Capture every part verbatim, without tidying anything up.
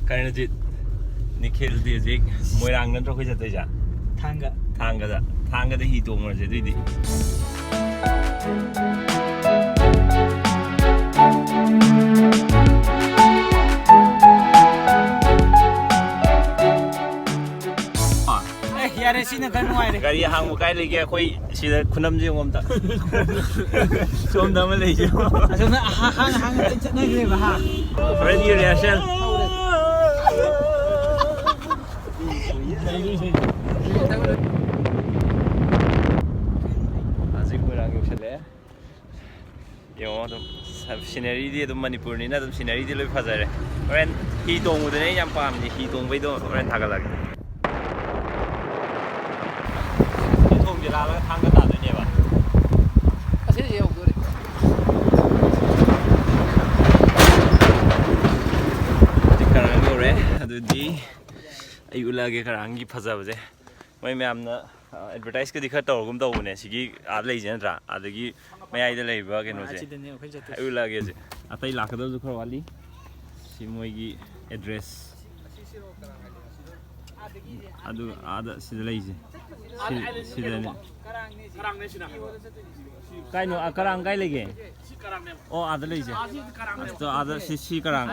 ꯀꯔꯅꯖꯤꯠ, ꯅꯤꯈꯤꯜꯗꯤ ꯍꯧꯖꯤꯛ ꯃꯣꯏꯔꯥꯡ ꯅꯠꯇ꯭ꯔꯣ ꯑꯩꯈꯣꯏ ꯆꯠꯇꯣꯏꯁꯦ? ꯊꯥꯡꯒ꯫ ꯊꯥꯡꯒꯗ꯫ ꯊꯥꯡꯒꯗ ꯍꯤ ꯇꯣꯡꯉꯨꯔꯁꯦ ꯑꯗꯨꯏꯗꯤ꯫ ꯑꯦ, ꯌꯥꯔꯦ, ꯁꯤꯅ ꯈꯔ ꯅꯨꯡꯉꯥꯏꯔꯦ꯫ ꯒꯥꯔꯤ ꯑꯍꯥꯡꯕ ꯀꯥꯏ ꯂꯩꯒꯦ? ꯑꯩꯈꯣꯏ ꯁꯤꯗ ꯈꯨꯅꯝꯁꯦ ꯌꯦꯡꯉꯣ ꯑꯝꯇ꯫ ꯁꯣꯝꯗ ꯑꯃ ꯂꯩꯁꯦ꯫ ꯑꯁꯣꯝꯗ ꯑꯍꯥ-, ꯍꯥꯟꯅ ꯍꯥꯟꯅ ꯂꯣꯏ ꯆꯠꯅꯈ꯭ꯔꯦꯕ, ꯍꯥ? ꯐ꯭ꯔꯦꯟꯒꯤ ꯔꯤꯍꯔꯁꯦꯜ꯫ ꯍꯧꯖꯤꯛ ꯃꯣꯏꯔꯥꯡ ꯌꯧꯁꯜꯂꯛꯑꯦ꯫ ꯌꯦꯡꯉꯣ ꯑꯗꯨꯝ, ꯁꯤꯅꯔꯤꯗꯤ ꯑꯗꯨꯝ ꯃꯅꯤꯄꯨꯔꯅꯤꯅ ꯑꯗꯨꯝ ꯁꯤꯅꯔꯤꯗꯤ ꯂꯣꯏ ꯐꯖꯔꯦ꯫ ꯍꯣꯔꯦꯟ ꯍꯤ ꯇꯣꯡꯕꯗꯨꯅꯦ ꯑꯩ ꯌꯥꯝ ꯄꯥꯝꯃꯤꯁꯦ, ꯍꯤ ꯇꯣꯡꯕꯩꯗꯣ ꯍꯣꯔꯦꯟ ꯊꯥꯒꯠꯂꯛꯑꯒꯦ꯫ ꯁꯤ ꯊꯣꯡꯁꯦ ꯂꯥꯜꯂꯒ ꯊꯥꯡꯒ ꯇꯥꯗꯣꯏꯅꯦꯕ꯫ ꯑꯁꯤꯁꯦ ꯌꯧꯗꯣꯔꯦ꯫ ꯍꯧꯖꯤꯛ ꯀꯔꯥꯡ ꯌꯧꯔꯦ꯫ ꯑꯗꯨꯗꯤ ꯑꯩ ꯎꯠꯂꯛꯑꯒꯦ ꯀꯔꯥꯡꯒꯤ ꯐꯖꯕꯁꯦ꯫ ꯃꯣꯏ ꯃꯌꯥꯝꯅ ꯑꯦꯗꯚꯔꯇꯥꯏꯁꯀꯗꯤ ꯈꯔ ꯇꯧꯔꯒꯨꯝ ꯇꯧꯕꯅꯦ, ꯁꯤꯒꯤ ꯑꯥꯗ ꯂꯩꯁꯦ ꯅꯠꯇ꯭ꯔꯥ? ꯑꯗꯒꯤ ꯃꯌꯥꯏꯗ ꯂꯩꯕ ꯀꯩꯅꯣꯁꯦ꯫ ꯑꯁꯤꯗꯅꯦ ꯑꯩꯈꯣꯏ ꯆꯠꯇꯣꯏꯁꯦ꯫ ꯑꯩ ꯎꯠꯂꯛꯑꯒꯦ ꯍꯧꯖꯤꯛ꯫ ꯑꯇꯩ ꯂꯥꯛꯀꯗꯕꯁꯨ ꯈꯔ ꯋꯥꯠꯂꯤ꯫ ꯁꯤ ꯃꯣꯏꯒꯤ ꯑꯦꯗ꯭ꯔꯦꯁ꯫ ꯑꯗꯨ ꯑꯥꯗ ꯁꯤꯗ ꯂꯩꯁꯦ꯫ ꯁꯤ-, ꯁꯤꯗꯅꯦ꯫ ꯀꯥꯏꯅꯣ? ꯑ, ꯀꯔꯥꯡ ꯀꯥꯏ ꯂꯩꯒꯦ? ꯑꯣ, ꯑꯥꯗ ꯂꯩꯁꯦ꯫ ꯑꯁꯤꯗ ꯑꯥꯗ ꯁꯤ, ꯁꯤ ꯀꯔꯥꯡ꯫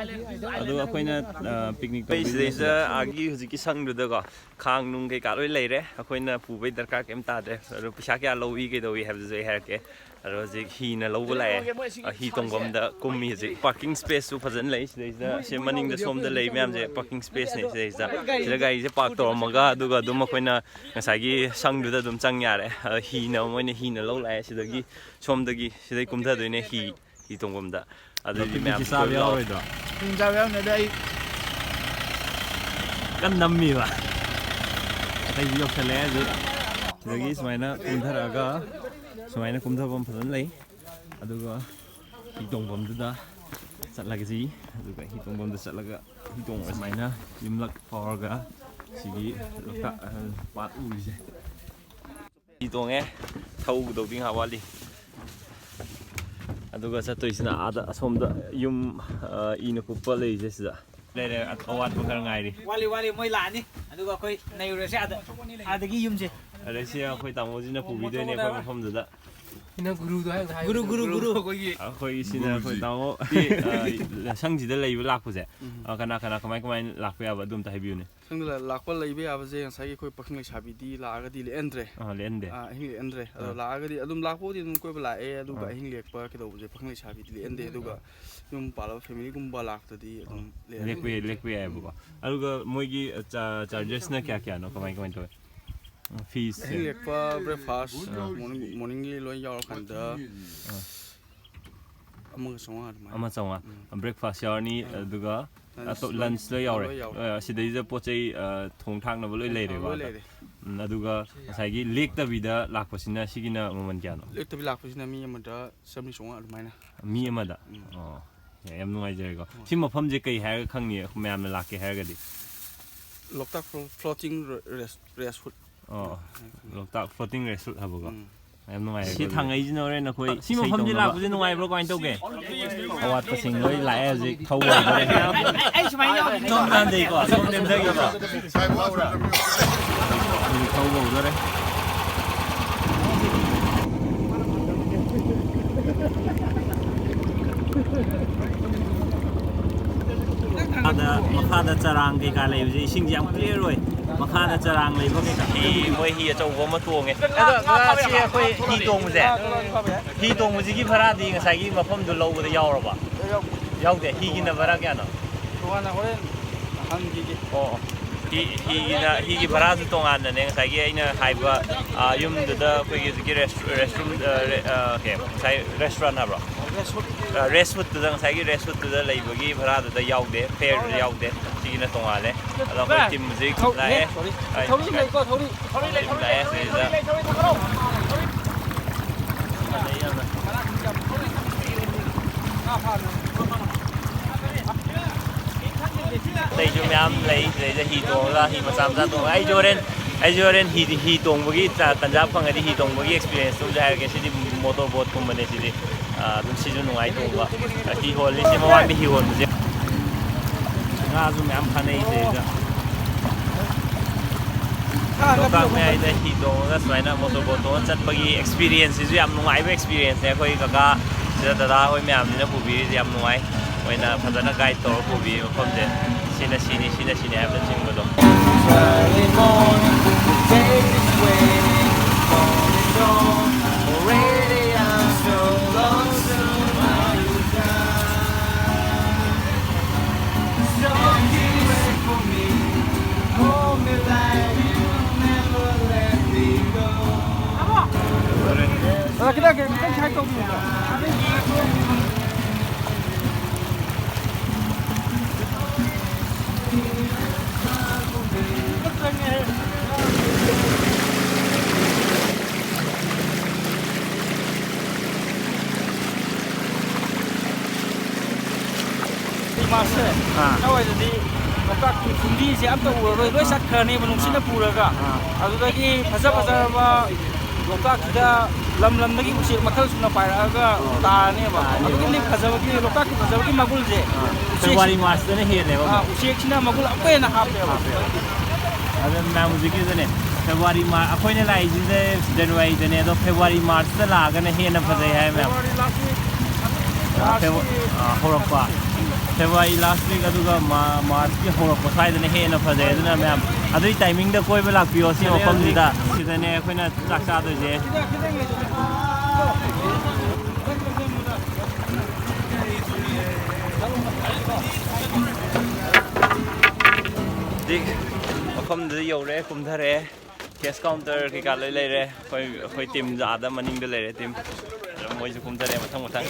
ꯑꯗꯨꯒ ꯑꯩꯈꯣꯏꯅ, ꯑ, ꯄꯤꯛꯅꯤꯛ ꯇꯧꯕꯩ ꯁꯤꯗꯩꯁꯤꯗ ꯁꯤꯗ꯫ ꯑꯥꯒꯤ ꯍꯧꯖꯤꯛꯀꯤ ꯁꯪꯗꯨꯗꯀꯣ ꯈꯥꯡ ꯅꯨꯡ ꯀꯩꯀꯥ ꯂꯣꯏ ꯂꯩꯔꯦ꯫ ꯑꯩꯈꯣꯏꯅ ꯄꯨꯕꯩ ꯗꯔꯀꯥꯔ ꯀꯩꯝ ꯇꯥꯗ꯭ꯔꯦ꯫ ꯑꯗꯣ ꯄꯩꯁꯥ ꯀꯌꯥ ꯂꯧꯏ ꯀꯩꯗꯧꯏ ꯍꯥꯏꯕꯗꯨꯁꯨ ꯑꯩ ꯍꯥꯏꯔꯛꯀꯦ꯫ ꯑꯗꯣ ꯍꯧꯖꯤꯛ ꯍꯤꯅ ꯂꯧꯕ ꯂꯥꯛꯑꯦ꯫ ꯑ, ꯍꯤ ꯇꯣꯡꯐꯝꯗ ꯀꯨꯝꯃꯤ ꯍꯧꯖꯤꯛ꯫ ꯄꯥꯔꯀꯤꯡ ꯁ꯭ꯄꯦꯁꯁꯨ ꯐꯖꯅ ꯂꯩ ꯁꯤꯗꯩꯁꯤꯗ꯫ ꯁꯤ ꯃꯅꯤꯡꯗ ꯁꯣꯝꯗ ꯂꯩ ꯃꯌꯥꯝꯁꯦ ꯄꯥꯔꯀꯤꯡ ꯁ꯭ꯄꯦꯁꯅꯦ ꯁꯤꯗꯩꯁꯤꯗ꯫ ꯁꯤꯗ ꯒꯥꯔꯤꯁꯦ ꯄꯥꯔꯛ ꯇꯧꯔꯝꯃꯒ ꯑꯗꯨꯒ ꯑꯗꯨꯝ ꯑꯩꯈꯣꯏꯅ ꯉꯁꯥꯏꯒꯤ ꯁꯪꯗꯨꯗ ꯑꯗꯨꯝ ꯆꯪ ꯌꯥꯔꯦ꯫ ꯑꯗꯣ ꯍꯤꯅ, ꯃꯣꯏꯅ ꯍꯤꯅ ꯂꯧ ꯂꯥꯛꯑꯦ ꯁꯤꯗꯒꯤ꯫ ꯁꯣꯝꯗꯒꯤ ꯁꯤꯗꯩ ꯀꯨꯝꯊꯗꯣꯏꯅꯦ ꯍꯤ, ꯍꯤ ꯇꯣꯡꯐꯝꯗ꯫ ꯑꯗꯨꯗꯤ ꯄꯤꯛꯅꯤꯛꯀꯤ ꯃꯌꯥꯝ ꯆꯥꯕ ꯀꯣꯏꯕ ꯂꯥꯛꯑꯣ꯫ ꯌꯥꯎꯔꯣꯏꯗ꯭ꯔꯣ? ꯄꯤꯛꯅꯤꯛ ꯆꯥꯕ ꯌꯥꯎꯅꯤꯗ ꯑꯩ꯫ ꯀꯟꯅ ꯅꯝꯃꯤꯕ꯫ ꯑꯇꯩꯁꯨ ꯌꯧꯁꯜꯂꯛꯑꯦ ꯍꯧꯖꯤꯛ꯫ ꯁꯤꯗꯒꯤ ꯁꯨꯃꯥꯏꯅ ꯀꯨꯝꯊꯔꯛꯑꯒ ꯁꯨꯃꯥꯏꯅ ꯀꯨꯝꯊꯕꯝ ꯐꯖꯅ ꯂꯩ꯫ ꯑꯗꯨꯒ ꯍꯤ ꯇꯣꯡꯐꯝꯗꯨꯗ ꯆꯠꯂꯒꯁꯤ꯫ ꯑꯗꯨꯒ ꯍꯤ ꯇꯣꯡꯐꯝꯗ ꯆꯠꯂꯒ ꯍꯤ ꯇꯣꯡꯉꯒ ꯁꯨꯃꯥꯏꯅ ꯌꯨꯝꯂꯛ ꯐꯥꯎꯔꯒ ꯁꯤꯒꯤ ꯂꯣꯛꯇꯥꯛ, ꯑ, ꯄꯥꯠ ꯎꯔꯤꯁꯦ꯫ ꯍꯤ ꯇꯣꯡꯉꯦ, ꯊꯧꯒꯗꯧꯗꯤ ꯉꯥꯏꯍꯥꯛ ꯋꯥꯠꯂꯤ꯫ ꯑꯗꯨꯒ ꯆꯠꯇꯣꯏꯁꯤꯅ ꯑꯥꯗ ꯑꯁꯣꯝꯗ ꯌꯨꯝ, ꯑ, ꯏꯅ ꯀꯨꯞꯄ ꯂꯩꯔꯤꯁꯦ ꯁꯤꯗ꯫ ꯂꯩꯔꯦ, ꯑꯋꯥꯠꯄ ꯈꯔ ꯉꯥꯏꯔꯤ꯫ ꯋꯥꯠꯂꯤ, ꯋꯥꯠꯂꯤ, ꯃꯣꯏ ꯂꯥꯛꯑꯅꯤ, ꯑꯗꯨꯒ ꯑꯩꯈꯣꯏ ꯅꯩꯔꯨꯔꯁꯦ ꯑꯥꯗ, ꯑꯥꯗꯒꯤ ꯌꯨꯝꯁꯦ꯫ ꯑꯗꯩꯁꯤ ꯑꯩꯈꯣꯏ ꯇꯥꯃꯣꯁꯤꯅ ꯄꯨꯕꯤꯗꯣꯏꯅꯦ ꯑꯩꯈꯣꯏ ꯃꯐꯝꯗꯨꯗ꯫ ꯅꯪ ꯒꯨꯔꯨꯗꯣ ꯍꯥꯏ, ꯍꯥꯏ꯫ ꯒꯨꯔꯨ, ꯒꯨꯔꯨ, ꯒꯨꯔꯨ꯫ ꯑꯩꯈꯣꯏꯒꯤ ꯑꯩꯈꯣꯏꯒꯤꯁꯤꯅ ꯑꯩꯈꯣꯏ ꯒꯨꯔꯨꯖꯤ꯫ ꯇꯥꯃꯣ, ꯑ, ꯁꯪꯁꯤꯗ ꯂꯩꯕ ꯂꯥꯛꯄꯁꯦ, ꯎꯝ꯫ ꯑ, ꯀꯅꯥ ꯀꯅꯥ ꯀꯃꯥꯏ ꯀꯃꯥꯏꯅ ꯂꯥꯛꯄ ꯌꯥꯕ ꯑꯗꯨ ꯑꯝꯇ ꯍꯥꯏꯕꯤꯌꯨꯅꯦ꯫ ꯁꯪꯗ ꯂꯥꯛꯄ ꯂꯩꯕ ꯌꯥꯕꯁꯦ ꯉꯁꯥꯏꯒꯤ ꯑꯩꯈꯣꯏ ꯄꯥꯈꯪ ꯂꯩꯁꯥꯕꯤꯗꯤ ꯂꯥꯛꯑꯒꯗꯤ ꯂꯦꯛꯍꯟꯗ꯭ꯔꯦ꯫ ꯑ, ꯂꯦꯛꯍꯟꯗꯦ꯫ ꯑ, ꯑꯍꯤꯡ ꯂꯦꯛꯍꯟꯗ꯭ꯔꯦ꯫ ꯑꯗꯣ ꯑꯥ꯫ ꯂꯥꯛꯑꯒꯗꯤ ꯑꯗꯨꯝ ꯂꯥꯛꯄꯕꯨꯗꯤ ꯑꯗꯨꯝ ꯀꯣꯏꯕ ꯂꯥꯛꯑꯦ, ꯑꯗꯨꯒ ꯑꯥ꯫ ꯑꯍꯤꯡ ꯂꯦꯛꯄ ꯀꯩꯗꯧꯕꯁꯦ ꯄꯥꯈꯪ ꯂꯩꯁꯥꯕꯤꯗꯤ ꯂꯦꯛꯍꯟꯗꯦ꯫ ꯑꯗꯨꯒ ꯌꯨꯝ ꯄꯥꯜꯂꯕ ꯐꯦꯃꯤꯂꯤꯒꯨꯝꯕ ꯂꯥꯛꯇꯗꯤ ꯑꯗꯨꯝ ꯂꯦꯛꯍꯟꯗꯦ꯫ ꯂꯦꯛꯄ ꯌꯥꯏ, ꯂꯦꯛꯄ ꯌꯥꯏꯕꯀꯣ꯫ ꯑꯗꯨꯒ ꯃꯣꯏꯒꯤ, ꯑ, ꯆꯥ-, ꯆꯥꯔꯖꯦꯁꯅ ꯀꯌꯥ ꯀꯌꯥꯅꯣ? ꯀꯃꯥꯏ, ꯀꯃꯥꯏꯅ ꯇꯧꯋꯦ? ꯐꯤꯁꯦ? ꯑꯍꯤꯡ ꯂꯦꯛꯄ, ꯕ꯭ꯔꯦꯛꯐꯥꯁ, ꯑꯥ꯫ ꯃꯣꯔꯅꯤꯡ, ꯃꯣꯔꯅꯤꯡꯒꯤ ꯂꯣꯏ ꯌꯥꯎꯔꯀꯥꯟꯗ ꯑꯥ꯫ ꯑꯃꯒ ꯆꯥꯝꯃꯉꯥ ꯑꯗꯨꯃꯥꯏꯅ꯫ ꯑꯃ ꯆꯥꯝꯃꯉꯥ꯫ ꯎꯝ꯫ ꯕ꯭ꯔꯦꯛꯐꯥꯁ ꯌꯥꯎꯔꯅꯤ, ꯑꯥ꯫ ꯑꯗꯨꯒ ꯂꯟꯁ ꯑꯇꯣꯞ-, ꯂꯣꯏ, ꯂꯟꯁ ꯂꯣꯏ ꯌꯥꯎꯔꯦ꯫ ꯂꯣꯏ ꯌꯥꯎꯔꯦ꯫ ꯑ, ꯁꯤꯗꯩꯁꯤꯗ ꯄꯣꯠ ꯆꯩ, ꯑ, ꯊꯣꯡ ꯊꯥꯛꯅꯕ ꯂꯣꯏ ꯑꯥ, ꯂꯩꯔꯦꯀꯣ ꯂꯣꯏ ꯑꯗ? ꯂꯩꯔꯦ꯫ ꯎꯝ, ꯑꯗꯨꯒ ꯉꯁꯥꯏꯒꯤ ꯂꯦꯛꯇꯕꯤꯗ ꯂꯥꯛꯄꯁꯤꯅ ꯁꯤꯒꯤꯅ ꯃꯃꯜ ꯀꯌꯥꯅꯣ? ꯂꯦꯛꯇꯕꯤ ꯂꯥꯛꯄꯁꯤꯅ ꯃꯤ ꯑꯃꯗ ꯆꯥꯝꯃꯔꯤ ꯆꯥꯝꯃꯉꯥ ꯑꯗꯨꯃꯥꯏꯅ꯫ ꯃꯤ ꯑꯃꯗ? ꯎꯝ꯫ ꯑꯣ꯫ ꯌꯥꯏ, ꯌꯥꯝ ꯅꯨꯡꯉꯥꯏꯖꯔꯦꯀꯣ꯫ ꯍꯣꯏ꯫ ꯁꯤ ꯃꯐꯝꯁꯦ ꯀꯩ ꯍꯥꯏꯔꯒ ꯈꯪꯅꯤ, ꯃꯌꯥꯝꯅ ꯂꯥꯛꯀꯦ ꯍꯥꯏꯔꯒꯗꯤ? ꯂꯣꯛꯇꯥꯛ ꯐ꯭ꯂꯣ-, ꯐ꯭ꯂꯣꯇꯤꯡ ꯔꯦ-, ꯔꯦꯁ-, ꯔꯦꯁ ꯍꯨꯠ꯫ ꯑꯣ, ꯎꯝ꯫ ꯂꯣꯛꯇꯥꯛ ꯐ꯭ꯂꯣꯇꯤꯡ ꯔꯦꯁ ꯍꯨꯠ ꯍꯥꯏꯕꯀꯣ꯫ ꯎꯝ꯫ ꯌꯥꯝ ꯅꯨꯡꯉꯥꯏꯔꯦꯀꯣ ꯁꯤ ꯑꯗꯨꯗꯤ꯫ ꯊꯥꯡꯉꯩꯁꯤꯅ ꯍꯣꯔꯦꯟ ꯑꯩꯈꯣꯏ ꯁꯤ ꯏꯁꯩ ꯃꯐꯝꯁꯦ ꯇꯧꯅꯕ꯫ ꯂꯥꯛꯄꯁꯦ ꯅꯨꯡꯉꯥꯏꯕ꯭ꯔꯣ? ꯀꯃꯥꯏꯅ ꯇꯧꯒꯦ? ꯑꯋꯥꯠꯄꯁꯤꯡ ꯂꯣꯏ ꯂꯥꯛꯑꯦ ꯍꯧꯖꯤꯛ ꯊꯧꯕ ꯍꯧꯗꯣꯔꯦ꯫ ꯑꯩ, ꯑꯩ ꯁꯨꯃꯥꯏꯅ ꯌꯥꯎꯔꯗꯤ ꯁꯣꯝ ꯅꯥꯀꯟꯗꯩꯀꯣ, ꯁꯣꯝ ꯅꯦꯝꯊꯈꯤꯀꯣ꯫ ꯍꯧꯖꯤꯛ ꯊꯧꯕ ꯍꯧꯗꯣꯔꯦ꯫ ꯃꯈꯥꯗ, ꯃꯈꯥꯗ ꯆꯔꯥꯡ ꯀꯩꯀꯥ ꯂꯩꯕꯁꯦ ꯏꯁꯤꯡꯁꯦ ꯌꯥꯝ ꯀ꯭ꯂꯤꯌꯥꯔ ꯑꯣꯏ꯫ ꯃꯈꯥꯗ ꯆꯔꯥꯡ ꯂꯩꯕ ꯀꯩꯀꯥ꯫ ꯍꯤ, ꯃꯣꯏ ꯍꯤ ꯑꯆꯧꯕ ꯑꯃ ꯇꯣꯡꯉꯦ꯫ ꯑꯗꯣ, ꯑꯗꯣ ꯁꯤ ꯑꯩꯈꯣꯏ ꯍꯤ ꯇꯣꯡꯕꯁꯦ, ꯍꯤ ꯇꯣꯡꯕꯁꯤꯒꯤ ꯚꯔꯥꯗꯤ ꯉꯁꯥꯏꯒꯤ ꯃꯐꯝꯗꯣ ꯂꯧꯕꯗ ꯌꯥꯎꯔꯕ? ꯌꯥꯎꯗꯦ꯫ ꯍꯤꯒꯤꯅ ꯚꯔꯥ ꯀꯌꯥꯅꯣ? ꯇꯣꯉꯥꯟꯅ ꯍꯣꯔꯦꯟ ꯍꯪꯈꯤꯒꯦ꯫ ꯑꯣ, ꯑꯣ꯫ ꯍꯤ, ꯍꯤꯒꯤꯅ, ꯍꯤꯒꯤ ꯚꯔꯥꯁꯨ ꯇꯣꯉꯥꯟꯅꯅꯦ꯫ ꯉꯁꯥꯏꯒꯤ ꯑꯩꯅ ꯍꯥꯏꯕ, ꯑ, ꯌꯨꯝꯗꯨꯗ ꯑꯩꯈꯣꯏꯒꯤ ꯍꯧꯖꯤꯛꯀꯤ ꯔꯦꯁ-, ꯔꯦꯁ ꯔꯨꯝ, ꯑ, ꯔꯦ-, ꯑ, ꯀꯩ ꯍꯥꯏꯕ? ꯉꯁꯥꯏ ꯔꯦꯁꯇꯨꯔꯦꯟ ꯍꯥꯏꯕ꯭ꯔꯣ? ꯔꯦꯁ ꯍꯨꯠ꯫ ꯑ, ꯔꯦꯁ ꯍꯨꯠꯇꯨꯗ, ꯉꯁꯥꯏꯒꯤ ꯔꯦꯁ ꯍꯨꯠꯇꯨꯗ ꯂꯩꯕꯒꯤ ꯚꯔꯥꯗꯨꯗ ꯌꯥꯎꯗꯦ, ꯐꯦꯌꯔꯗꯨꯗ ꯌꯥꯎꯗꯦ꯫ ꯁꯤꯒꯤꯅ ꯇꯣꯉꯥꯜꯂꯦ꯫ ꯑꯗꯣ ꯑꯩꯈꯣꯏ ꯚꯥꯏ, ꯇꯤꯝ ꯍꯧꯖꯤꯛ ꯊꯧ-, ꯂꯥꯛꯑꯦ꯫ ꯊꯧꯔꯤ, ꯑꯩ ꯊꯧꯔꯤ ꯂꯩꯀꯣ, ꯊꯧꯔꯤ꯫ ꯊꯧꯔꯤ ꯂꯩ, ꯇꯤꯝ ꯊꯧꯔꯤ ꯂꯥꯛꯑꯦ ꯂꯩ, ꯊꯧꯔꯤ ꯁꯤꯗꯩꯗ꯫ ꯂꯩ, ꯊꯧꯔꯤ ꯊꯧꯔꯤ꯫ ꯑꯇꯩꯁꯨ ꯃꯌꯥꯝ ꯂꯩ꯫ ꯁꯤꯗꯩꯗ ꯍꯤ ꯇꯣꯡꯉꯒ, ꯍꯤ ꯃꯆꯥ ꯃꯆꯥ ꯇꯣꯡꯉꯒ, ꯑꯩꯁꯨ ꯍꯣꯔꯦꯟ, ꯑꯩꯁꯨ ꯍꯣꯔꯦꯟ ꯍꯤ, ꯍꯤ ꯇꯣꯡꯕꯒꯤ ꯇ-, ꯇꯟꯖꯥ ꯐꯪꯉꯗꯤ ꯍꯤ ꯇꯣꯡꯕꯒꯤ ꯑꯦꯛꯁꯄꯤꯔꯤꯌꯦꯟꯁꯇꯨ ꯑꯝꯇ ꯍꯥꯏꯔꯛꯀꯦ꯫ ꯁꯤꯗꯤ ꯃꯣꯇꯣꯔ ꯕꯣꯠꯀꯨꯝꯕꯅꯦ ꯁꯤꯗꯤ꯫ ꯑ, ꯑꯗꯨꯝ ꯁꯤꯁꯨ ꯅꯨꯡꯉꯥꯏ ꯇꯣꯡꯕ꯫ ꯍꯤ ꯍꯣꯜꯂꯤꯁꯦ ꯃꯃꯥꯡꯗ ꯍꯤ ꯍꯣꯟꯕꯁꯦ꯫ ꯉꯥꯁꯨ ꯃꯌꯥꯝ ꯐꯥꯅꯩ ꯁꯤꯗꯩꯗ꯫ ꯂꯣꯛꯇꯥꯛ ꯃꯌꯥꯏꯗ ꯍꯤ ꯇꯣꯡꯉꯒ ꯁꯨꯃꯥꯏꯅ ꯃꯣꯇꯣꯔ ꯕꯣꯠ ꯇꯣꯡꯉꯒ ꯆꯠꯄꯒꯤ ꯑꯦꯛꯁꯄꯤꯔꯤꯌꯦꯟꯁꯁꯤꯁꯨ ꯌꯥꯝ ꯅꯨꯡꯉꯥꯏꯕ ꯑꯦꯛꯁꯄꯤꯔꯤꯌꯦꯟꯁꯅꯦ꯫ ꯑꯩꯈꯣꯏ ꯀꯀꯥ ꯁꯤꯗ ꯗꯗꯥ ꯍꯣꯏ ꯃꯌꯥꯝꯁꯤꯅ ꯄꯨꯕꯤꯔꯤꯁꯦ ꯌꯥꯝ ꯅꯨꯡꯉꯥꯏ꯫ ꯃꯣꯏꯅ ꯐꯖꯅ ꯒꯥꯏꯗ ꯇꯧꯔꯒ ꯄꯨꯕꯤ ꯃꯐꯝꯁꯦ꯫ ꯁꯤꯅ ꯁꯤꯅꯤ, ꯁꯤꯅ ꯁꯤꯅꯤ ꯍꯥꯏꯕꯅꯆꯤꯡꯕꯗꯣ꯫ ꯑꯗ ꯈꯤꯇꯪ, ꯈꯤꯇꯪ ꯁꯥꯏꯠ ꯇꯧꯕꯤꯌꯨꯗ꯫ ꯃꯥꯔꯁꯁꯦ ꯑꯥ꯫ ꯁ꯭ꯋꯥꯏꯗꯗꯤ ꯂꯣꯛꯇꯥꯛꯀꯤ ꯐꯨꯝꯗꯤꯁꯦ ꯑꯝꯇ ꯎꯔꯔꯣꯏ, ꯂꯣꯏ ꯆꯠꯈ꯭ꯔꯅꯦꯕ ꯅꯨꯡꯁꯤꯠꯅ ꯑꯥ꯫ ꯄꯨꯔꯒ꯫ ꯑꯥ꯫ ꯑꯗꯨꯗꯒꯤ ꯐꯖ ꯐꯖꯔꯕ ꯂꯣꯛꯇꯥꯛꯁꯤꯗ ꯂꯝ ꯂꯝꯗꯒꯤ ꯎꯆꯦꯛ ꯃꯈꯜ ꯁꯨꯅ ꯄꯥꯏꯔꯛꯑꯒ ꯑꯥ꯫ ꯇꯥꯔꯅꯦꯕ꯫ ꯇꯥꯔꯅꯦꯕ꯫ ꯑꯗꯨꯛꯀꯤ ꯃꯇꯤꯛ ꯐꯖꯕꯒꯤ, ꯂꯣꯛꯇꯥꯛꯀꯤ ꯐꯖꯕꯒꯤ ꯃꯒꯨꯜꯁꯦ ꯑꯥ꯫ ꯎꯆꯦꯛꯁꯤ-, ꯐꯦꯕ꯭ꯔꯨꯋꯥꯔꯤ, ꯃꯥꯔꯁꯇꯅ ꯍꯦꯜꯂꯦꯕ ꯑꯥ, ꯑꯃꯨꯛ꯫ ꯎꯆꯦꯛꯁꯤꯅ ꯃꯒꯨꯜ ꯑꯃꯨꯛꯀ ꯍꯦꯟꯅ ꯍꯥꯞꯄꯦꯕ꯫ ꯍꯥꯞꯄꯦꯕ꯫ ꯑꯗ ꯃꯌꯥꯝ ꯍꯧꯖꯤꯛꯀꯤꯗꯨꯅꯦ, ꯐꯦꯕ꯭ꯔꯨꯋꯥꯔꯤ, ꯃꯥꯔ-, ꯑꯩꯈꯣꯏꯅ ꯂꯥꯛꯏꯁꯤꯗ ꯖꯅꯋꯥꯔꯤꯗꯅꯦ, ꯑꯗꯣ ꯐꯦꯕ꯭ꯔꯨꯋꯥꯔꯤ, ꯃꯥꯔꯁꯇ ꯂꯥꯛꯑꯒꯅ ꯍꯦꯟꯅ ꯐꯖꯩ ꯍꯥꯏ ꯃꯌꯥꯝ꯫ ꯐꯦꯕ꯭ꯔꯨꯋꯥꯔꯤ ꯂꯥꯁ ꯋꯤꯛ, ꯑꯥ, ꯐꯦꯕ꯭ꯔꯨ-, ꯃꯥꯔꯁꯀꯤ ꯑꯥ, ꯍꯧꯔꯛꯄ꯫ ꯐꯦꯕ꯭ꯔꯨꯋꯥꯔꯤ ꯂꯥꯁ ꯋꯤꯛ ꯑꯗꯨꯒ ꯃꯥ-, ꯃꯥꯔꯁꯀꯤ ꯍꯧꯔꯛꯄ ꯁ꯭ꯋꯥꯏꯗꯅ ꯍꯦꯟꯅ ꯐꯖꯩ꯫ ꯑꯗꯨꯅ ꯃꯌꯥꯝ ꯑꯗꯨꯒꯤ ꯇꯥꯏꯃꯤꯡꯗ ꯀꯣꯏꯕ ꯂꯥꯛꯄꯤꯌꯣ ꯁꯤ ꯃꯐꯝꯁꯤꯗ꯫ ꯁꯤꯗꯅꯦ ꯑꯩꯈꯣꯏꯅ ꯆꯥꯛ ꯆꯥꯗꯣꯏꯁꯦ꯫ ꯍꯧꯖꯤꯛ ꯃꯐꯝꯗꯨꯗ ꯌꯧꯔꯦ, ꯀꯨꯝꯊꯔꯛꯑꯦ꯫ ꯀꯦꯁ ꯀꯥꯎꯟꯇꯔ ꯀꯩꯀꯥ ꯂꯣꯏ ꯂꯩꯔꯦ꯫ ꯑꯩꯈꯣꯏ, ꯑꯩꯈꯣꯏ ꯇꯤꯝ ꯑꯥꯗ ꯃꯅꯤꯡꯗ ꯂꯩꯔꯦ, ꯇꯤꯝ꯫ ꯑꯗ ꯃꯣꯏꯁꯨ ꯀꯨꯝꯊꯔꯛꯑꯦ ꯃꯊꯪ ꯃꯊꯪ꯫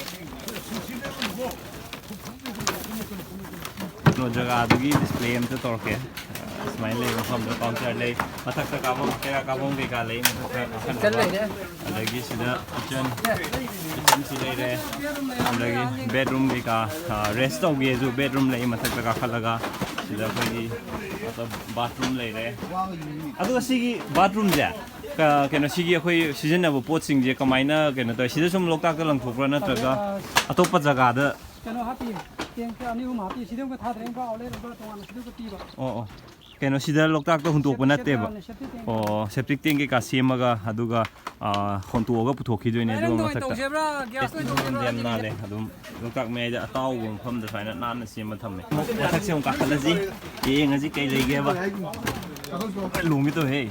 ꯀꯩꯅꯣ ꯖꯒꯥꯗꯨꯒꯤ ꯗꯤꯁꯄ꯭ꯂꯦ ꯑꯝꯇ ꯇꯧꯔꯛꯀꯦ꯫ ꯁꯨꯃꯥꯏꯅ ꯂꯩ, ꯃꯐꯝꯗ ꯀꯥꯎꯟꯇꯔ ꯂꯩ, ꯃꯊꯛꯇ ꯀꯥꯐꯝ, ꯀꯩꯔꯥꯛ ꯀꯥꯐꯝ ꯀꯩꯀꯥ ꯂꯩ, ꯃꯊꯛꯇ ꯀꯥꯈꯠꯅꯕ꯫ ꯂꯩꯔꯦ꯫ ꯑꯗꯒꯤ ꯁꯤꯗ ꯀꯤꯠꯆꯟ, ꯀꯤꯠꯆꯟꯁꯨ ꯂꯩꯔꯦ꯫ ꯑꯗꯒꯤ ꯕꯦꯠꯔꯨꯝ ꯀꯩꯀꯥ, ꯑ, ꯔꯦꯁ ꯇꯧꯒꯦꯁꯨ ꯕꯦꯠꯔꯨꯝ ꯂꯩ ꯃꯊꯛꯇ ꯀꯥꯈꯠꯂꯒ꯫ ꯁꯤꯗ ꯑꯩꯈꯣꯏꯒꯤ ꯕꯥꯠꯔꯨꯝ ꯂꯩꯔꯦ꯫ ꯑꯗꯨꯒ ꯁꯤꯒꯤ ꯕꯥꯠꯔꯨꯝꯁꯦ, ꯀ-, ꯀꯩꯅꯣ, ꯁꯤꯒꯤ ꯑꯩꯈꯣꯏ ꯁꯤꯖꯤꯟꯅꯕ ꯄꯣꯠꯁꯤꯡꯁꯦ ꯀꯃꯥꯏꯅ ꯀꯩꯅꯣ ꯇꯧꯋꯤ? ꯁꯤꯗ ꯁꯨꯝ ꯂꯣꯛꯇꯥꯛꯇ ꯂꯪꯊꯣꯛꯄ꯭ꯔꯥ, ꯅꯠꯇ꯭ꯔꯒ ꯑꯇꯣꯞꯄ ꯖꯒꯥꯗ ꯀꯩꯅꯣ ꯍꯥꯞꯄꯤ, ꯇꯦꯡ ꯑꯅꯤ ꯑꯍꯨꯝ ꯍꯥꯞꯄꯤ꯫ ꯁꯤꯗꯤ ꯑꯃꯨꯛꯀ ꯊꯥꯗ꯭ꯔꯦ, ꯑꯃꯨꯛꯀ ꯑꯥꯎꯠꯂꯦꯠ ꯑꯃꯨꯛꯀ ꯇꯣꯉꯥꯟꯅ ꯁꯤꯗꯤ ꯑꯃꯨꯛꯀ ꯄꯤꯕ꯫ ꯑꯣ, ꯑꯣ꯫ ꯀꯩꯅꯣ, ꯁꯤꯗ ꯂꯣꯛꯇꯥꯛꯇ ꯍꯨꯟꯇꯣꯛꯄ ꯁꯦꯞ-, ꯅꯠꯇꯦꯕ? ꯁꯦꯞꯇꯤꯛ ꯇꯦꯡ꯫ ꯑꯣ, ꯁꯦꯞꯇꯤꯛ ꯇꯦꯡ ꯀꯩꯀꯥ ꯁꯦꯝꯃꯒ, ꯑꯗꯨꯒ, ꯑꯥ, ꯍꯣꯟꯇꯣꯛꯑꯒ ꯄꯨꯊꯣꯛꯈꯤꯗꯣꯏꯅꯦ, ꯑꯗꯨꯒ ꯅꯪ ꯑꯣꯏꯅ ꯃꯊꯛꯇ꯫ ꯇꯧꯁꯦ ꯍꯥꯏꯕ꯭ꯔꯥ? ꯒ꯭ꯌꯥꯁ ꯑꯣꯏꯅ ꯇꯧꯁꯦ ꯍꯥꯏꯕ꯭ꯔꯥ? ꯌꯥꯝ ꯅꯥꯜꯂꯦ꯫ ꯑꯗꯨꯝ ꯂꯣꯛꯇꯥꯛ ꯃꯌꯥꯏꯗ ꯑꯇꯥꯎꯕ ꯃꯐꯝꯗ ꯁꯨꯃꯥꯏꯅ ꯅꯥꯟꯅ ꯁꯦꯝꯃ ꯊꯝꯃꯦ꯫ ꯃꯊꯛꯁꯦ ꯑꯃꯨꯛ ꯀꯥꯈꯠꯂꯁꯤ, ꯌꯦꯡꯉꯁꯤ ꯀꯩ ꯂꯩꯒꯦꯕ꯫ ꯂꯣꯏ ꯂꯣꯡꯒꯦ ꯇꯧꯋꯦꯍꯦ꯫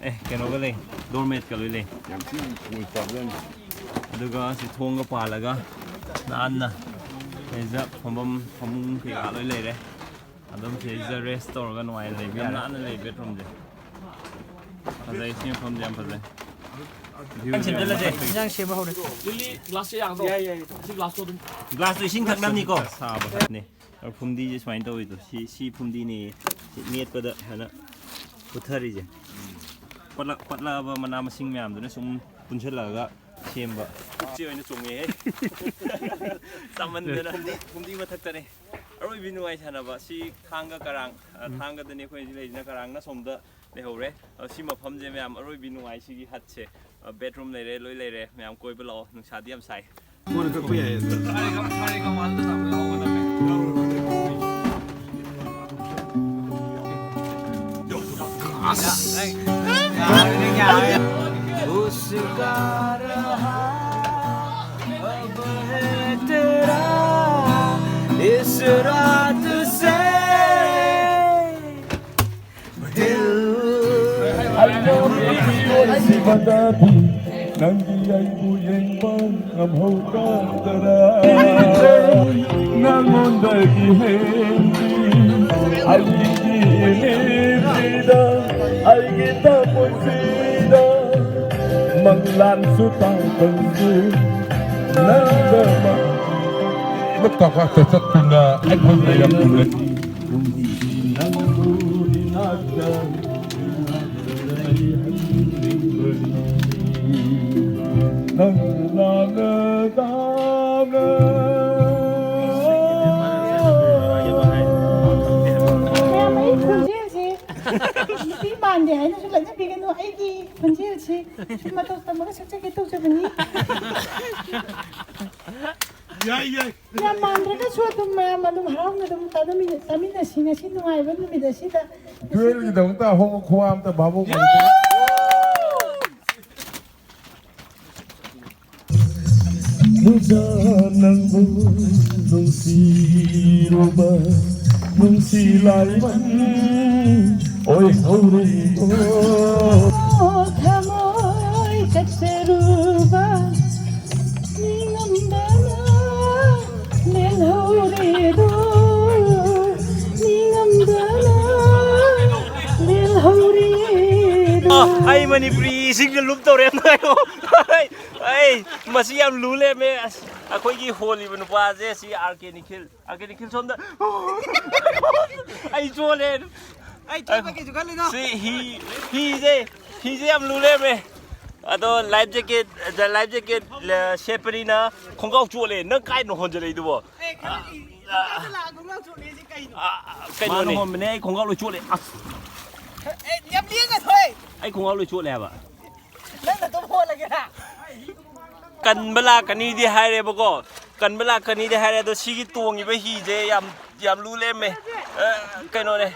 ꯑꯦ, ꯀꯩꯅꯣꯒ ꯂꯩ, ꯗꯣꯔꯃꯦꯠꯀ ꯂꯣꯏ ꯂꯩ꯫ ꯌꯥꯝ ꯊꯤꯅ ꯊꯣꯡ ꯆꯥꯕꯖꯥꯠꯅꯤ꯫ ꯑꯗꯨꯒ ꯁꯤ ꯊꯣꯡꯒ ꯄꯥꯜꯂꯒ ꯅꯥꯟꯅ ꯁꯤꯗꯩꯁꯤꯗ ꯐꯝꯐꯝ, ꯐꯃꯨꯡ ꯀꯩꯀꯥ ꯂꯣꯏ ꯂꯩꯔꯦ꯫ ꯑꯗꯨꯝ ꯁꯤꯗꯩꯁꯤꯗ ꯔꯦꯁ ꯇꯧꯔꯒ ꯅꯨꯡꯉꯥꯏꯅ ꯂꯩꯕ ꯌꯥꯝ ꯌꯥꯔꯦ꯫ ꯅꯥꯟꯅ ꯂꯩ ꯕꯦꯠꯔꯨꯝꯁꯦ꯫ ꯐꯖꯩ, ꯁꯤ ꯃꯐꯝꯁꯦ ꯌꯥꯝ ꯐꯖꯩ꯫ ꯅꯪ ꯁꯦꯝꯖꯤꯜꯂꯁꯦ꯫ ꯏꯟꯖꯥꯡ ꯁꯦꯝꯕ ꯍꯧꯔꯦ꯫ ꯂꯤꯂꯤ, ꯒ꯭ꯂꯥꯁꯁꯦ ꯌꯥꯒꯗ꯭ꯔꯣ? ꯌꯥꯏ, ꯌꯥꯏ꯫ ꯁꯤ ꯒ꯭ꯂꯥꯁꯇꯣ ꯑꯗꯨꯝ꯫ ꯒ꯭ꯂꯥꯁꯇꯣ ꯏꯁꯤꯡ ꯊꯛꯅꯕꯅꯤꯀꯣ꯫ ꯁꯥꯕ ꯍꯥꯞꯅꯦ꯫ ꯐꯨꯝꯗꯤꯁꯦ ꯁꯨꯃꯥꯏꯅ ꯇꯧꯋꯤꯗꯣ꯫ ꯁꯤ, ꯁꯤ ꯐꯨꯝꯗꯤꯅꯦ꯫ ꯁꯤ ꯃꯦꯠꯄꯗ ꯁꯨꯃꯥꯏꯅ ꯄꯨꯊꯔꯤꯁꯦ꯫ ꯄꯠꯂ-, ꯄꯠꯂꯛꯑꯕ ꯃꯅꯥ ꯃꯁꯤꯡ ꯃꯌꯥꯝꯗꯨꯅ ꯁꯨꯝ ꯄꯨꯟꯁꯤꯜꯂꯛꯑꯒ ꯁꯦꯝꯕ꯫ ꯄꯨꯛꯁꯦ ꯑꯣꯏꯅ ꯆꯣꯡꯉꯦꯍꯦ꯫ ꯆꯥꯃꯟꯗꯅ꯫ ꯐꯨꯝꯗꯤ, ꯐꯨꯝꯗꯤ ꯃꯊꯛꯇꯅꯦ꯫ ꯑꯔꯣꯏꯕꯤ ꯅꯨꯡꯉꯥꯏ ꯁꯥꯟꯅꯕ꯫ ꯁꯤ ꯊꯥꯡꯒ ꯀꯔꯥꯡ, ꯑ, ꯎꯝ꯫ ꯊꯥꯡꯒꯗꯅꯦ ꯑꯩꯈꯣꯏ ꯍꯧꯖꯤꯛ ꯂꯩꯔꯤꯁꯤꯅ, ꯀꯔꯥꯡꯅ ꯁꯣꯝꯗ ꯂꯩꯍꯧꯔꯦ꯫ ꯑ, ꯁꯤ ꯃꯐꯝꯁꯦ ꯃꯌꯥꯝ ꯑꯔꯣꯏꯕꯤ ꯅꯨꯡꯉꯥꯏ꯫ ꯁꯤꯒꯤ ꯍꯠꯁꯦ, ꯑ, ꯕꯦꯠꯔꯨꯝ ꯂꯩꯔꯦ, ꯂꯣꯏ ꯂꯩꯔꯦ꯫ ꯃꯌꯥꯝ ꯀꯣꯏꯕ ꯂꯥꯛꯑꯣ, ꯅꯨꯡꯁꯥꯗꯤ ꯌꯥꯝ ꯁꯥꯏ꯫ ꯀꯣꯟꯅ ꯀꯛꯄ ꯌꯥꯏꯌꯦ꯫ ꯅꯪꯗꯤ ꯑꯩꯕꯨ ꯌꯦꯡꯕ ꯉꯝꯍꯧꯒꯗ꯭ꯔꯥ? ꯅꯪꯉꯣꯟꯗꯒꯤ ꯍꯦꯟꯕꯤ ꯑꯩꯒꯤ ꯃꯤꯠꯁꯤꯗ, ꯑꯩꯒꯤ ꯊꯃꯣꯏꯁꯤꯗ ꯃꯪꯂꯥꯟꯁꯨ ꯇꯥꯡꯕꯁꯨ ꯅꯪꯗ ꯂꯣꯛꯇꯥꯛ ꯄꯥꯠꯇ ꯆꯠꯇꯨꯅ ꯑꯩꯈꯣꯏ ꯃꯌꯥꯝ ꯎꯅꯩ꯫ ꯃꯌꯥꯝ, ꯑꯩ ꯈꯣꯟꯖꯦꯜꯁꯤ ꯅꯨꯄꯤ ꯃꯥꯟꯗꯦ ꯍꯥꯏꯅꯁꯨ ꯂꯛꯅꯕꯤꯒꯅꯨ꯫ ꯑꯩꯒꯤ ꯈꯣꯟꯖꯦꯜꯁꯤ ꯁꯨꯝ ꯃꯇꯧ ꯇꯝꯃꯒ ꯁꯛꯆꯒꯦ ꯇꯧꯖꯕꯅꯤ꯫ ꯌꯥꯏ, ꯌꯥꯏ꯫ ꯌꯥꯝ ꯃꯥꯟꯗ꯭ꯔꯒꯁꯨ ꯑꯗꯨꯝ ꯃꯌꯥꯝ ꯑꯗꯨꯝ ꯍꯔꯥꯎꯅ ꯑꯗꯨꯝ ꯇꯥꯟꯅꯃꯤꯟꯅ- ꯇꯥꯃꯤꯟꯅꯁꯤ ꯉꯁꯤ ꯅꯨꯡꯉꯥꯏꯕ ꯅꯨꯃꯤꯠ ꯑꯁꯤꯗ꯫ ꯖꯨꯋꯦꯜꯒꯤꯗꯃꯛꯇ ꯑꯍꯣꯡꯕ ꯈꯨꯋꯥ ꯑꯝꯇ ꯚꯥꯕꯣꯛ ꯅꯨꯡꯖꯥ ꯅꯪꯕꯨ ꯅꯨꯡꯁꯤꯔꯨꯕ ꯅꯨꯡꯁꯤ ꯂꯥꯏꯃꯟ ꯑꯣꯏꯍꯧꯔꯦ꯫ ꯊꯃꯣꯏ ꯀꯠꯆꯔꯨꯕ ꯅꯤꯡꯉꯝꯗꯅ ꯂꯦꯜꯍꯧꯔꯦꯗꯣ, ꯅꯤꯡꯉꯝꯗꯅ ꯂꯦꯜꯍꯧꯔꯦꯗꯣ꯫ ꯑ, ꯑꯩ ꯃꯅꯤꯄꯨꯔꯤ ꯏꯁꯤꯡꯗ ꯂꯨꯞ ꯇꯧꯔꯦ꯫ ꯑꯩ, ꯑꯩ, ꯃꯁꯤ ꯌꯥꯝ ꯂꯨ ꯂꯩꯔꯝꯃꯦ꯫ ꯑꯁ, ꯑꯩꯈꯣꯏꯒꯤ ꯍꯣꯜꯂꯤꯕ ꯅꯨꯄꯥꯁꯦ ꯁꯤ ꯑꯥꯔ ꯀꯦ ꯅꯤꯈꯤꯜ, ꯑꯥꯔ ꯀꯦ ꯅꯤꯈꯤꯜ ꯁꯣꯝꯗ꯫ ꯑꯩ ꯆꯣꯜꯂꯦ꯫ ꯑꯩ ꯆꯣꯠꯄ ꯀꯩꯁꯨ ꯈꯜꯂꯨꯅꯣ꯫ ꯁꯤ ꯍꯤ, ꯍꯤꯁꯦ, ꯍꯤꯁꯦ ꯌꯥꯝ ꯂꯨ ꯂꯩꯔꯝꯃꯦ꯫ ꯑꯗꯣ ꯂꯥꯏꯐ ꯖꯦꯀꯦꯠ, ꯂꯥꯏꯐ ꯖꯦꯀꯦꯠ ꯁꯦꯠꯄꯅꯤꯅ ꯈꯣꯡꯒ꯭ꯔꯥꯎ ꯆꯣꯠꯂꯦ꯫ ꯅꯪ ꯀꯥꯏꯗꯅꯣ ꯍꯣꯟꯖꯜꯂꯛꯏꯗꯨꯕꯣ? ꯑꯦ, ꯈꯔ ꯏ-, ꯈꯔ ꯂꯥꯛꯑꯒ ꯈꯣꯡꯒ꯭ꯔꯥꯎ ꯆꯣꯠꯂꯦ ꯍꯥꯏꯁꯦ ꯀꯩꯅꯣ? ꯑ, ꯀꯩꯅꯣꯅꯦ꯫ ꯃꯥꯅ ꯍꯣꯟꯕꯅꯦ, ꯑꯩ ꯈꯣꯡꯒ꯭ꯔꯥꯎ ꯂꯣꯏ ꯆꯣꯠꯂꯦ꯫ ꯑꯁ, ꯑꯦ, ꯌꯥꯝ ꯂꯦꯡꯒꯅꯨꯍꯦ꯫ ꯑꯩ ꯈꯣꯡꯒ꯭ꯔꯥꯎ ꯂꯣꯏ ꯆꯣꯠꯂꯦ ꯍꯥꯏꯕ꯫ ꯅꯪꯅ ꯑꯗꯨꯝ ꯍꯣꯜꯂꯒꯦꯔꯥ? ꯀꯟꯕ ꯂꯥꯛꯀꯅꯤꯗꯤ ꯍꯥꯏꯔꯦꯕꯀꯣ, ꯀꯟꯕ ꯂꯥꯛꯀꯅꯤꯗꯤ ꯍꯥꯏꯔꯦ꯫ ꯑꯗꯣ ꯁꯤꯒꯤ ꯇꯣꯡꯉꯤꯕ ꯍꯤꯁꯦ ꯌꯥꯝ, ꯌꯥꯝ ꯂꯨ ꯂꯩꯔꯝꯃꯦ꯫ ꯑ, ꯀꯩꯅꯣꯅꯦ,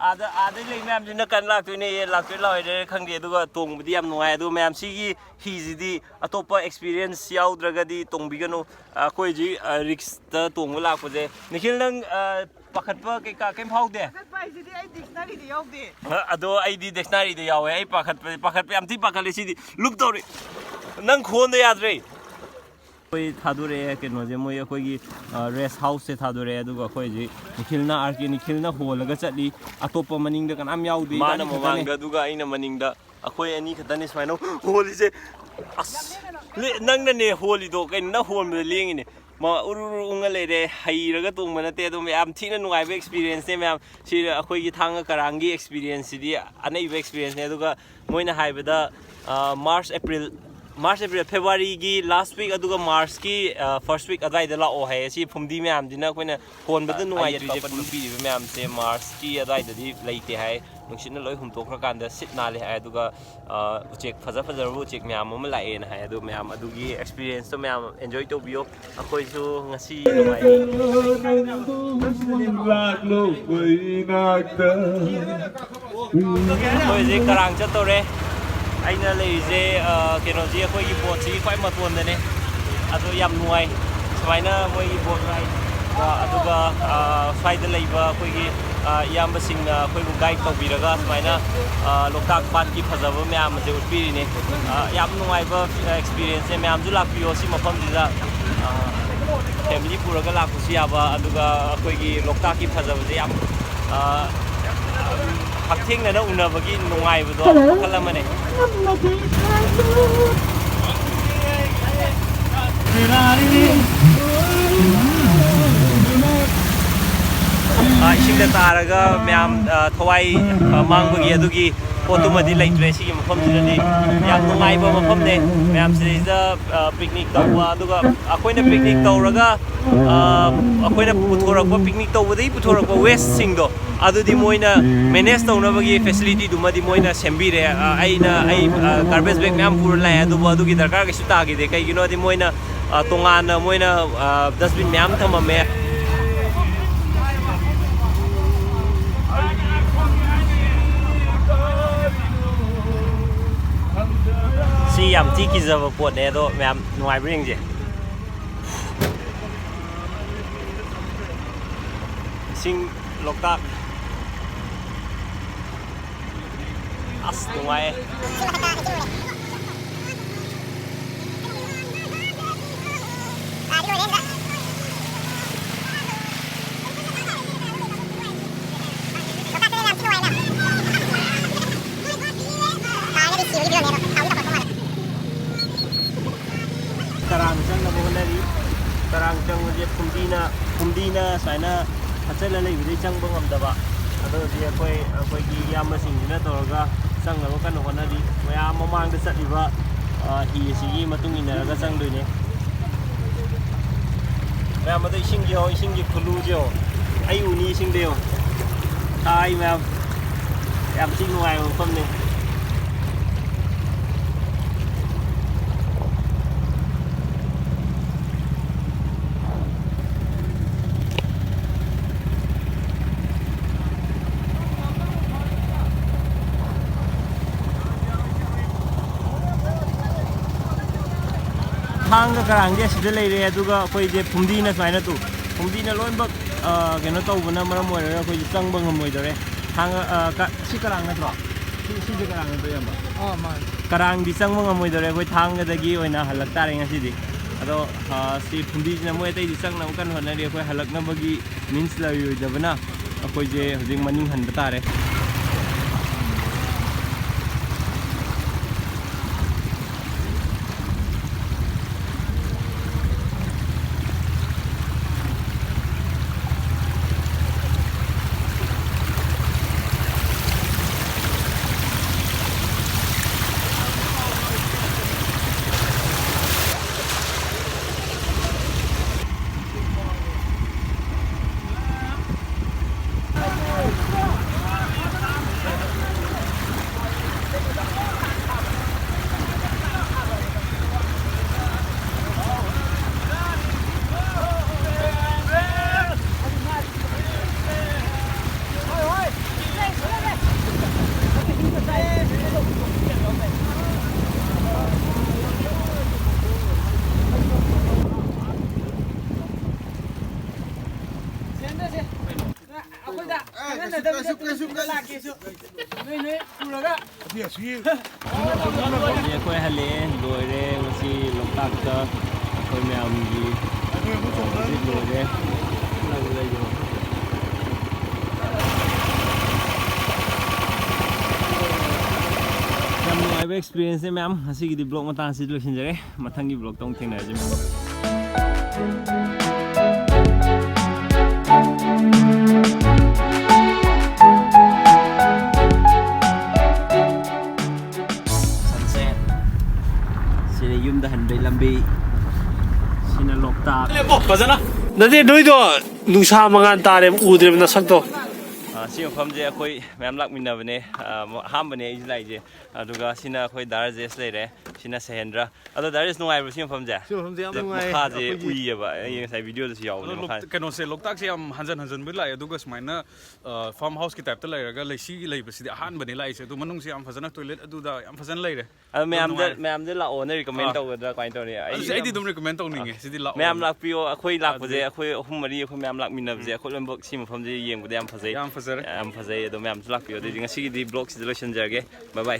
ꯑꯥꯗ, ꯑꯥꯗꯩ ꯂꯩ ꯃꯌꯥꯝꯁꯤꯅ ꯀꯟ ꯂꯥꯛꯇꯣꯏꯅꯦ, ꯂꯥꯛꯇꯣꯏ ꯂꯥꯛꯑꯣꯏꯗ꯭ꯔꯦ ꯈꯪꯗꯦ꯫ ꯑꯗꯨꯒ ꯇꯣꯡꯕꯗꯤ ꯌꯥꯝ ꯅꯨꯡꯉꯥꯏ꯫ ꯑꯗꯨ ꯃꯌꯥꯝ ꯁꯤꯒꯤ ꯍꯤꯁꯤꯗꯤ ꯑꯇꯣꯞꯄ ꯑꯦꯛꯁꯄꯤꯔꯤꯌꯦꯟꯁ ꯌꯥꯎꯗ꯭ꯔꯒꯗꯤ ꯇꯣꯡꯕꯤꯒꯅꯨ꯫ ꯑꯩꯈꯣꯏ ꯍꯧꯖꯤꯛ, ꯑ, ꯔꯤꯛꯁꯇ ꯇꯣꯡꯕ ꯂꯥꯛꯄꯁꯦ꯫ ꯅꯤꯈꯤꯜ, ꯅꯪ, ꯑ, ꯄꯥꯈꯠꯄ ꯀꯩꯀꯥ ꯀꯩꯝ ꯐꯥꯎꯗꯦ? ꯆꯠꯄ ꯍꯥꯏꯁꯤꯗꯤ ꯑꯩ ꯗꯤꯛꯁꯅꯔꯤꯗ ꯌꯥꯎꯗꯦ꯫ ꯑꯗꯣ ꯑꯩꯗꯤ ꯗꯤꯛꯁꯅꯥꯔꯤꯗ ꯌꯥꯎꯋꯦ꯫ ꯑꯩ ꯄꯥꯈꯠꯄ, ꯄꯥꯈꯠꯄ ꯌꯥꯝ ꯊꯤ ꯄꯥꯈꯠꯂꯦ꯫ ꯁꯤꯗꯤ ꯂꯨꯞ ꯇꯧꯔꯦ꯫ ꯅꯪ ꯈꯣꯟꯗ ꯌꯥꯗ꯭ꯔꯦ꯫ ꯑꯩꯈꯣꯏ ꯊꯥꯗꯣꯔꯛꯑꯦ ꯀꯩꯅꯣꯁꯦ, ꯃꯣꯏ ꯑꯩꯈꯣꯏꯒꯤ, ꯑ, ꯔꯦꯁ ꯍꯥꯎꯁꯁꯦ ꯊꯥꯗꯣꯔꯛꯑꯦ꯫ ꯑꯗꯨꯒ ꯑꯩꯈꯣꯏ ꯍꯧꯖꯤꯛ ꯅꯤꯈꯤꯜꯅ, ꯑꯥꯔ ꯀꯦ ꯅꯤꯈꯤꯜꯅ ꯍꯣꯜꯂꯒ ꯆꯠꯂꯤ꯫ ꯑꯇꯣꯞꯄ ꯃꯅꯤꯡꯗ ꯀꯅꯥꯝ ꯌꯥꯎꯗꯦ꯫ ꯃꯥꯅ ꯏꯕꯥꯅꯤ ꯈꯛꯇꯅꯦ꯫ ꯃꯃꯥꯡꯗ, ꯑꯗꯨꯒ ꯑꯩꯅ ꯃꯅꯤꯡꯗ꯫ ꯑꯩꯈꯣꯏ ꯑꯅꯤ ꯈꯛꯇꯅꯦ ꯁꯨꯃꯥꯏꯅ ꯍꯣꯜꯂꯤꯁꯦ꯫ ꯑꯁ, ꯂꯦ-, ꯅꯪꯅꯅꯦ ꯍꯣꯜꯂꯤꯗꯣ꯫ ꯀꯩꯅꯣ, ꯅꯪ ꯍꯣꯟꯕꯗ ꯂꯦꯡꯉꯤꯅꯦ꯫ ꯃꯥ ꯎꯔꯨ ꯎꯔꯨ ꯎꯪꯉ ꯂꯩꯔꯦ꯫ ꯍꯩꯔꯒ ꯇꯣꯡꯕ ꯅꯠꯇꯦ꯫ ꯑꯗꯨꯝ ꯌꯥꯝ ꯊꯤꯅ ꯅꯨꯡꯉꯥꯏꯕ ꯑꯦꯛꯁꯄꯤꯔꯤꯌꯦꯟꯁꯅꯦ ꯃꯌꯥꯝ꯫ ꯁꯤ ꯑꯩꯈꯣꯏꯒꯤ ꯊꯥꯡꯒ ꯀꯔꯥꯡꯒꯤ ꯑꯦꯛꯁꯄꯤꯔꯤꯌꯦꯟꯁꯁꯤꯗꯤ ꯑꯅꯩꯕ ꯑꯦꯛꯁꯄꯤꯔꯤꯌꯦꯟꯁꯅꯦ꯫ ꯑꯗꯨꯒ ꯃꯣꯏꯅ ꯍꯥꯏꯕꯗ, ꯑ, March, April, March, April, February ꯒꯤ last week ꯑꯗꯨꯒ March ꯀꯤ first week ꯑꯗꯨꯋꯥꯏꯗ ꯂꯥꯛꯑꯣ ꯍꯥꯏꯌꯦ꯫ ꯁꯤ ꯐꯨꯝꯗꯤ ꯃꯌꯥꯝꯁꯤꯅ ꯑꯩꯈꯣꯏꯅ ꯍꯣꯟꯕꯗ ꯅꯨꯡꯉꯥꯏꯇ꯭ꯔꯤꯁꯦ, ꯐꯨꯝꯗꯤ ꯄꯤꯔꯤꯕ ꯃꯌꯥꯝꯁꯦ March ꯀꯤ ꯑꯗꯨꯋꯥꯏꯗꯗꯤ ꯂꯩꯇꯦ ꯍꯥꯏ꯫ ꯅꯨꯡꯁꯤꯠꯅ ꯂꯣꯏ ꯍꯨꯝꯇꯣꯛꯈ꯭ꯔꯀꯥꯟꯗ ꯁꯤꯠ ꯅꯥꯜꯂꯦ ꯍꯥꯏ꯫ ꯑꯗꯨꯒ ꯎꯆꯦꯛ ꯐꯖ ꯐꯖꯔꯕ ꯎꯆꯦꯛ ꯃꯌꯥꯝ ꯑꯃ ꯂꯥꯛꯑꯦꯅ ꯍꯥꯏ꯫ ꯑꯗꯨ ꯃꯌꯥꯝ ꯑꯗꯨꯒꯤ experience ꯇꯣ ꯃꯌꯥꯝ enjoy ꯇꯧꯕꯤꯌꯣ꯫ ꯑꯩꯈꯣꯏꯁꯨ ꯉꯁꯤ ꯅꯨꯡꯉꯥꯏꯔꯤ꯫ ꯑꯩꯈꯣꯏ ꯍꯧꯖꯤꯛ ꯀꯔꯥꯡ ꯆꯠꯇꯧꯔꯦ꯫ ꯑꯩꯅ ꯂꯩꯔꯤꯁꯦ, ꯑ, ꯀꯩꯅꯣꯁꯤ, ꯑꯩꯈꯣꯏꯒꯤ boat ꯁꯤꯒꯤ ꯈ꯭ꯋꯥꯏ ꯃꯇꯣꯟꯗꯅꯦ꯫ ꯑꯗꯣ ꯌꯥꯝ ꯅꯨꯡꯉꯥꯏ ꯁꯨꯃꯥꯏꯅ ꯃꯣꯏꯒꯤ boat ride꯫ ꯑꯗꯨꯒ, ꯑ, ꯁ꯭ꯋꯥꯏꯗ ꯂꯩꯕ ꯑꯩꯈꯣꯏꯒꯤ, ꯑ, ꯏꯌꯥꯝꯕꯁꯤꯡꯅ ꯑꯩꯈꯣꯏꯕꯨ guide ꯇꯧꯕꯤꯔꯒ ꯁꯨꯃꯥꯏꯅ, ꯑ, ꯂꯣꯛꯇꯥꯛ ꯄꯥꯠꯀꯤ ꯐꯖꯕ ꯃꯌꯥꯝ ꯑꯁꯦ ꯎꯠꯄꯤꯔꯤꯅꯦ꯫ ꯑ, ꯌꯥꯝ ꯅꯨꯡꯉꯥꯏꯕ experience ꯅꯦ꯫ ꯃꯌꯥꯝꯁꯨ ꯂꯥꯛꯄꯤꯌꯣ ꯁꯤ ꯃꯐꯝꯁꯤꯗ꯫ ꯑ, family ꯄꯨꯔꯒ ꯂꯥꯛꯄꯁꯨ ꯌꯥꯕ, ꯑꯗꯨꯒ ꯑꯩꯈꯣꯏꯒꯤ ꯂꯣꯛꯇꯥꯛꯀꯤ ꯐꯖꯕꯁꯦ ꯌꯥꯝ, ꯑ, ꯍꯛꯊꯦꯡꯅꯅ ꯎꯅꯕꯒꯤ ꯅꯨꯡꯉꯥꯏꯕꯗꯣ ꯃꯈꯜ ꯑꯃꯅꯦ꯫ ꯑ, ꯏꯁꯤꯡꯗ ꯇꯥꯔꯒ ꯃꯌꯥꯝ, ꯑ, ꯊꯋꯥꯏ, ꯑ, ꯃꯥꯡꯕꯒꯤ ꯑꯗꯨꯒꯤ ꯄꯣꯠꯇꯨꯃꯗꯤ ꯂꯩꯇ꯭ꯔꯦ ꯁꯤꯒꯤ ꯃꯐꯝꯁꯤꯗꯗꯤ꯫ ꯌꯥꯝ ꯅꯨꯡꯉꯥꯏꯕ ꯃꯐꯝꯅꯦ꯫ ꯃꯌꯥꯝ ꯁꯤꯗꯩꯁꯤꯗ, ꯑ, picnic ꯇꯧꯕ, ꯑꯗꯨꯒ ꯑꯩꯈꯣꯏꯅ picnic ꯇꯧꯔꯒ, ꯑ, ꯑꯩꯈꯣꯏꯅ ꯄꯨꯊꯣꯔꯛꯄ, picnic ꯇꯧꯕꯗꯒꯤ ꯄꯨꯊꯣꯔꯛꯄ waste ꯁꯤꯡꯗꯣ, ꯑꯗꯨꯗꯤ ꯃꯣꯏꯅ manage ꯇꯧꯅꯕꯒꯤ facility ꯗꯨꯃꯗꯤ ꯃꯣꯏꯅ ꯁꯦꯝꯕꯤꯔꯦ꯫ ꯑ, ꯑꯩꯅ, ꯑꯩ, ꯑ, garbage bag ꯃꯌꯥꯝ ꯄꯨꯔ ꯂꯥꯛꯑꯦ, ꯑꯗꯨꯕꯨ ꯑꯗꯨꯒꯤ ꯗꯔꯀꯥꯔ ꯀꯩꯁꯨ ꯇꯥꯈꯤꯗꯦ꯫ ꯀꯩꯒꯤꯅꯣꯗꯤ ꯃꯣꯏꯅ, ꯑ, ꯇꯣꯉꯥꯟꯅ ꯃꯣꯏꯅ, ꯑ, dustbin ꯃꯌꯥꯝ ꯊꯝꯃꯝꯃꯦ꯫ ꯁꯤ ꯌꯥꯝ ꯊꯤ ꯀꯤꯖꯕ ꯄꯣꯠꯅꯦ, ꯑꯗꯣ ꯃꯌꯥꯝ ꯅꯨꯡꯉꯥꯏꯕ꯭ꯔꯥ ꯌꯦꯡꯁꯦ꯫ ꯏꯁꯤꯡ ꯂꯣꯛꯇꯥꯛ꯫ ꯑꯁ, ꯅꯨꯡꯉꯥꯏꯌꯦ꯫ ꯇꯔꯥꯝ ꯆꯪꯅꯕ ꯍꯣꯠꯅꯔꯤ꯫ ꯇꯔꯥꯝ ꯆꯪꯕꯁꯦ ꯐꯨꯝꯗꯤꯅ, ꯐꯨꯝꯗꯤꯅ ꯁꯨꯃꯥꯏꯅ ꯐꯠꯆꯜꯂ ꯂꯩꯕꯗꯩ ꯆꯪꯕ ꯉꯝꯗꯕ꯫ ꯑꯗꯣ ꯍꯧꯖꯤꯛ ꯑꯩꯈꯣꯏ, ꯑꯩꯈꯣꯏꯒꯤ ꯏꯌꯥꯝꯕꯁꯤꯡꯁꯤꯅ ꯇꯧꯔꯒ ꯆꯪꯅꯕ ꯀꯟꯅ ꯍꯣꯠꯅꯔꯤ꯫ ꯃꯌꯥꯝ ꯃꯃꯥꯡꯗ ꯆꯠꯂꯤꯕ ꯑ, ꯍꯤ ꯑꯁꯤꯒꯤ ꯃꯇꯨꯡ ꯏꯟꯅꯔꯒ ꯆꯪꯗꯣꯏꯅꯦ꯫ ꯃꯌꯥꯝ, ꯑꯗꯣ ꯏꯁꯤꯡꯁꯦ ꯌꯦꯡꯉꯣ, ꯏꯁꯤꯡꯒꯤ ꯈꯨꯂꯨꯁꯦ ꯌꯦꯡꯉꯣ꯫ ꯑꯩ ꯎꯅꯤ ꯏꯁꯤꯡꯗ ꯌꯦꯡꯉꯣ꯫ ꯇꯥꯏ ꯃꯌꯥꯝ꯫ ꯌꯥꯝ ꯊꯤ ꯅꯨꯡꯉꯥꯏꯕ ꯃꯐꯝꯅꯤ꯫ ꯊꯥꯡꯒ ꯀꯔꯥꯡꯗꯤ ꯑꯁꯤꯗ ꯂꯩꯔꯦ, ꯑꯗꯨꯒ ꯑꯩꯈꯣꯏꯁꯦ ꯐꯨꯝꯗꯤꯅ ꯁꯨꯃꯥꯏꯅ ꯇꯨ, ꯐꯨꯝꯗꯤꯅ ꯂꯣꯏꯅꯃꯛ, ꯑ, ꯀꯩꯅꯣ ꯇꯧꯕꯅ ꯃꯔꯝ ꯑꯣꯏꯔꯒ ꯑꯩꯈꯣꯏꯁꯦ ꯆꯪꯕ ꯉꯝꯃꯣꯏꯗꯧꯔꯦ꯫ ꯊꯥꯡꯒ, ꯑ, ꯀ-, ꯁꯤ ꯀꯔꯥꯡ ꯅꯠꯇ꯭ꯔꯣ? ꯁꯤ, ꯁꯤꯁꯦ ꯀꯔꯥꯡ ꯅꯠꯇ꯭ꯔꯣ, ꯏꯌꯥꯝꯕ? ꯑꯥ, ꯃꯥꯅꯦ꯫ ꯀꯔꯥꯡꯗꯤ ꯆꯪꯕ ꯉꯝꯃꯣꯏꯗꯧꯔꯦ, ꯑꯩꯈꯣꯏ ꯊꯥꯡꯒꯗꯒꯤ ꯑꯣꯏꯅ ꯍꯜꯂꯛ ꯇꯥꯔꯦ ꯉꯁꯤꯗꯤ꯫ ꯑꯗꯣ, ꯑ, ꯁꯤ ꯐꯨꯝꯗꯤꯁꯤꯅ ꯃꯣꯏ ꯑꯇꯩꯗꯤ ꯆꯪꯅꯕ ꯀꯟꯅ ꯍꯣꯠꯅꯔꯤ, ꯑꯩꯈꯣꯏ ꯍꯜꯂꯛꯅꯕꯒꯤ ꯃꯤꯟꯁ ꯂꯩꯔꯣꯏꯗꯕꯅ ꯑꯩꯈꯣꯏꯁꯦ ꯍꯧꯖꯤꯛ ꯃꯅꯤꯡ ꯍꯟꯕ ꯇꯥꯔꯦ꯫ ꯑꯩꯈꯣꯏꯗ ꯈꯪꯍꯟꯅꯗꯕꯤꯗ ꯀꯩꯁꯨ, ꯀꯩꯁꯨ, ꯇꯨꯃꯤꯟꯅ ꯀꯩꯁꯨ, ꯂꯥꯛꯀꯦꯁꯨ꯫ ꯅꯣꯏ, ꯅꯣꯏ ꯄꯨꯔꯒ꯫ ꯍꯧꯖꯤꯛ ꯑꯩꯈꯣꯏ ꯍꯜꯂꯛꯑꯦ, ꯂꯣꯏꯔꯦ꯫ ꯉꯁꯤ ꯂꯣꯛꯇꯥꯛꯇ ꯑꯩꯈꯣꯏ ꯃꯌꯥꯝꯒꯤ ꯍꯧꯖꯤꯛ ꯂꯣꯏꯔꯦ꯫ ꯌꯥꯝ ꯅꯨꯡꯉꯥꯏꯕ experience ꯅꯦ ꯃꯌꯥꯝ꯫ ꯉꯁꯤꯒꯤꯗꯤ vlog ꯃꯇꯥꯡꯁꯤꯗ ꯂꯣꯏꯁꯤꯟꯖꯔꯦ꯫ ꯃꯊꯪꯒꯤ vlog ꯇ ꯑꯃꯨꯛ ꯊꯦꯡꯅꯔꯁꯤ ꯃꯌꯥꯝ꯫ Sunset. ꯁꯤꯅ ꯂꯣꯛꯇꯥꯛ꯫ ꯐꯖꯅ꯫ ꯅꯠꯇꯦ, ꯅꯣꯏꯗꯣ ꯅꯨꯡꯁꯥ ꯃꯉꯥꯜ ꯇꯥꯔꯦ, ꯎꯗ꯭ꯔꯦꯕ ꯅꯁꯛꯇꯣ꯫ ꯑ, ꯁꯤ ꯃꯐꯝꯁꯦ ꯑꯩꯈꯣꯏ ꯃꯌꯥꯝ ꯂꯥꯛꯃꯤꯟꯅꯕꯅꯦ꯫ ꯑ, ꯑꯍꯥꯟꯕꯅꯦ ꯑꯩꯁꯦ ꯂꯥꯛꯏꯁꯦ꯫ ꯑꯗꯨꯒ ꯁꯤꯅ ꯑꯩꯈꯣꯏ ꯗꯥ ꯔꯥꯖꯦꯁ ꯂꯩꯔꯦ, ꯁꯤꯅ ꯁꯍꯦꯟꯗ꯭ꯔ꯫ ꯑꯗꯣ ꯗꯥ ꯔꯥꯖꯦꯁ, ꯅꯨꯡꯉꯥꯏꯕ꯭ꯔꯣ ꯁꯤ ꯃꯐꯝꯁꯦ? ꯁꯤ ꯃꯐꯝꯁꯦ ꯌꯥꯝ ꯅꯨꯡꯉꯥꯏ꯫ ꯃꯈꯥꯁꯦ ꯑꯩꯈꯣꯏꯒꯤ ꯎꯏꯌꯦꯕ, ꯑꯩ ꯉꯁꯥꯏ ꯚꯤꯗꯤꯑꯣꯗꯁꯨ ꯌꯥꯎꯕꯅꯦ꯫ ꯑꯗꯣ ꯃꯈꯥ ꯂꯣꯛ-, ꯀꯩꯅꯣꯁꯦ, ꯂꯣꯛꯇꯥꯛꯁꯦ ꯌꯥꯝ ꯍꯟꯖꯟ ꯍꯟꯖꯟꯕꯨꯗꯤ ꯂꯥꯛꯑꯦ, ꯑꯗꯨꯒ ꯁꯨꯃꯥꯏꯅ, ꯑ, ꯐꯥꯔꯝ ꯍꯥꯎꯁꯀꯤ ꯇꯥꯏꯞꯇ ꯂꯩꯔꯒ ꯂꯩꯁꯤꯒꯤ ꯂꯩꯕꯁꯤꯗꯤ ꯑꯍꯥꯟꯕꯅꯦ ꯂꯥꯛꯏꯁꯦ꯫ ꯑꯗꯣ ꯃꯅꯨꯡꯁꯦ ꯌꯥꯝ ꯐꯖꯅ, ꯇꯣꯏꯂꯦꯠ ꯑꯗꯨꯗ ꯌꯥꯝ ꯐꯖꯅ ꯂꯩꯔꯦ꯫ ꯑꯗꯣ ꯌꯥꯝ ꯃꯌꯥꯝꯗ, ꯅꯨꯡꯉꯥꯏꯔꯦ꯫ ꯃꯌꯥꯝꯗ ꯂꯥꯛꯑꯣꯅ ꯔꯤꯀꯃꯦꯟ ꯑꯥ꯫ ꯇꯧꯒꯗ꯭ꯔꯥ ꯀꯃꯥꯏꯅ ꯇꯧꯅꯤ? ꯑꯗꯨ ꯑꯩ ꯁꯤ ꯑꯩꯗꯤ ꯌꯥꯝ ꯑꯗꯨꯝ ꯔꯤꯀꯃꯦꯟ ꯇꯧꯅꯤꯡꯉꯦ꯫ ꯑꯥ꯫ ꯁꯤꯗꯤ ꯂꯥꯛꯑꯣ꯫ ꯃꯌꯥꯝ ꯂꯥꯛꯄꯤꯌꯣ, ꯑꯩꯈꯣꯏ ꯂꯥꯛꯄꯁꯦ, ꯑꯗꯨꯗꯤ ꯑꯩꯈꯣꯏ ꯑꯍꯨꯝ ꯃꯔꯤ, ꯑꯩꯈꯣꯏ ꯃꯌꯥꯝ ꯂꯥꯛꯃꯤꯟꯅꯕꯁꯦ, ꯎꯝ꯫ ꯑꯩꯈꯣꯏ ꯂꯣꯏꯅꯃꯛ ꯁꯤ ꯃꯐꯝꯁꯦ ꯌꯦꯡꯕꯗ ꯌꯥꯝ ꯐꯖꯩ꯫ ꯌꯥꯝ ꯐꯖꯔꯦ꯫ ꯌꯥꯝ ꯐꯖꯩ꯫ ꯑꯗꯣ ꯃꯌꯥꯝꯁꯨ ꯂꯥꯛꯄꯤꯌꯣ꯫ ꯑꯗꯨꯗꯤ ꯉꯁꯤꯒꯤꯗꯤ ꯕ꯭ꯂꯣꯒꯁꯤꯗ ꯂꯣꯏꯁꯤꯟꯖꯔꯒꯦ꯫ ꯕꯥꯏ ꯕꯥꯏ꯫